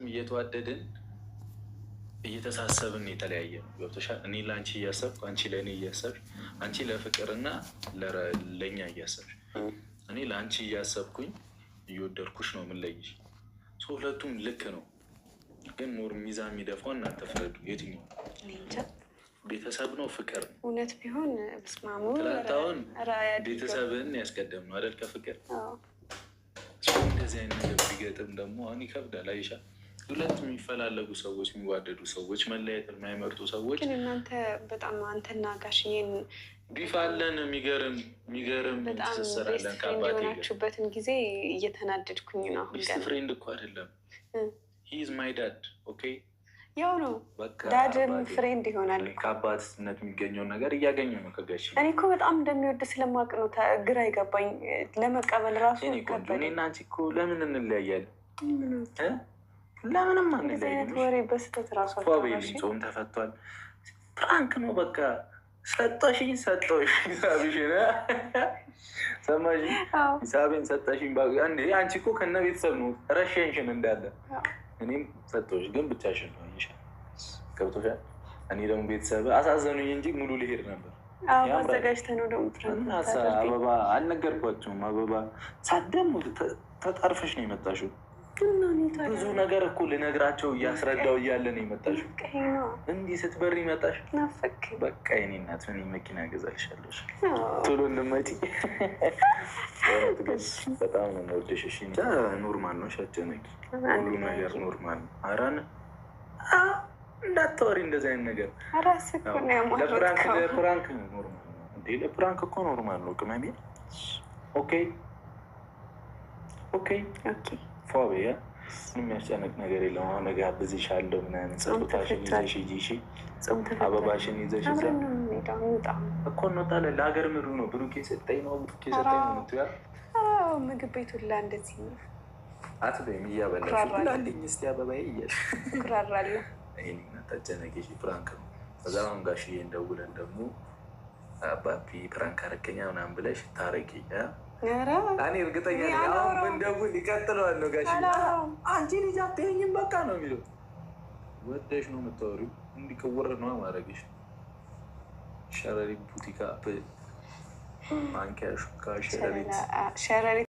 እየተዋደድን እየተሳሰብን የተለያየ ነው። ገብቶሻል? እኔ ለአንቺ እያሰብኩ፣ አንቺ ለእኔ እያሰብሽ፣ አንቺ ለፍቅርና ለእኛ እያሰብሽ፣ እኔ ለአንቺ እያሰብኩኝ እየወደድኩሽ ነው የምንለይሽ። ሁለቱም ልክ ነው፣ ግን more ሚዛን የሚደፋው እናንተ ፍረዱ። የትኛው ቤተሰብ ነው ፍቅር ነው? እውነት ቢሆን ብስማሙ። ትላንት አሁን ቤተሰብን ያስቀደም ነው አይደል? ከፍቅር እንደዚህ አይነት ነገር ቢገጥም ደግሞ አሁን ይከብዳል። አይሻ፣ ሁለት የሚፈላለጉ ሰዎች፣ የሚዋደዱ ሰዎች፣ መለያየት የማይመርጡ ሰዎች። ግን እናንተ በጣም አንተና ጋሽዬን beef አለን። የሚገርም የሚገርም በጣም ትስስር best አለን friend ከአባቴ ጋር። የሆናችሁበትን ጊዜ እየተናደድኩኝ ነው አሁን best ገና። friend እኮ አይደለም፣ he's my dad, okay። ያው ነው። በቃ dad ም አባቴ። friend ይሆናል እኮ። ከአባትነት የሚገኘውን ነገር እያገኘው ነው ከጋሽ። እኔ እኮ በጣም እንደሚወድ ስለማውቅ ነው ግራ የገባኝ፣ ለመቀበል ራሱ የኔ ቆንጆ፣ ከበደኝ። እኔና አንቺ እኮ ለምን እንለያያለን? እ? ለምንም እንደዚህ አይነት አንለያይም። ወሬ በስህተት ራሱ ፏ አታውራ፣ በይልኝ። እሺ? ጾም ተፈቷል። Prank ነው በቃ። ሰጠሽኝ ሰጠሽ፣ ሂሳብሽን ሰማሽኝ? አዎ። ሂሳቤን ሰጠሽኝ። እንዴ፣ አንቺ እኮ ከነ ቤተሰብ ነው ረሸንሽን እንዳለ። እኔም ሰጠሁሽ፣ ግን ብቻሽን ነው። አየሽ፣ ገብቶሻል። እኔ ደግሞ ቤተሰብ አሳዘኑኝ እንጂ ሙሉ ልሄድ ነበር። አዎ። ያምራል። አዘጋጅተህ ነው ደግሞ prank እና የምታደርገኝ? አበባ አልነገርኳቸውም። አበባ ሳትደሙ ተጠርፈሽ ነው የመጣሽው። እና እኔ ታዲያ ብዙ ነገር እኮ ልነግራቸው እያስረዳው እያለ ነው የመጣሽው። ናፍቀኸኝ ነው። እንዲህ ስትበሪ መጣሽ። ናፈቅከኝ። በቃ የኔ እናት፣ እኔ መኪና እገዛልሻለሁ። አዎ። ቶሎ እንድትመጪ። በጣም ነው የምወድሽ። እሺ፣ normal ነው። አትጨነቂ። ሁሉ ነገር normal ነው። ኧረ እንዳታወሪ እንደዚህ አይነት ነገር። ራስህ እኮ ነው ለ prank ያማረጥከው። ለ prank normal ነው እንዴ? ለ prank እኮ normal ነው። ቅመሜ፣ okay። Okay። ፏ በይ። ምንም የሚያስጨንቅ ነገር የለም። አሁን እጋብዝሻለሁ ምናምን፣ ጸሎታሽን ተፈቷል። ይዘሽ ሂጂ እሺ። ጾም ተፈቷል። አበባሽን ይዘሽ እዛ አብረን ነው የምንሄደው። እንውጣ። እኮ እንወጣለን። ለሀገር ምሩ ነው፣ ብሩኬ ሰጠኝ ነው፣ ብሩኬ ሰጠኝ ነው የምትይው። አዎ፣ ምግብ ቤት ሁላ እንደዚህ ነው። አትበይም፣ እያበላሽ ኩራራለሁ። ብላልኝ እስኪ አበባዬ እያልሽ። እኩራራለሁ። ይሄን አታጨነቂ፣ እሺ። Prank ነው። ከዛ አሁን ጋሽዬ እንደውለን ደግሞ አባቢ prank አረከኛ ምናምን ብለሽ ታረቂ። ኧረ እኔ እርግጠኛ እኔ ነኝ አሁን አላወራውም። ብንደውል ይቀጥለዋል ነው ጋሽዬ። አላወራውም። አንቺ ልጅ አትይኝም በቃ ነው የሚለው። ወደሽ ነው የምታወሪው። እንዲህ ቅውር ነው ማድረግሽ። ሸረሪት ቡቲካ፣ ማንኪያ፣ ሹካ፣ ሸረሪት። ሸረሪት።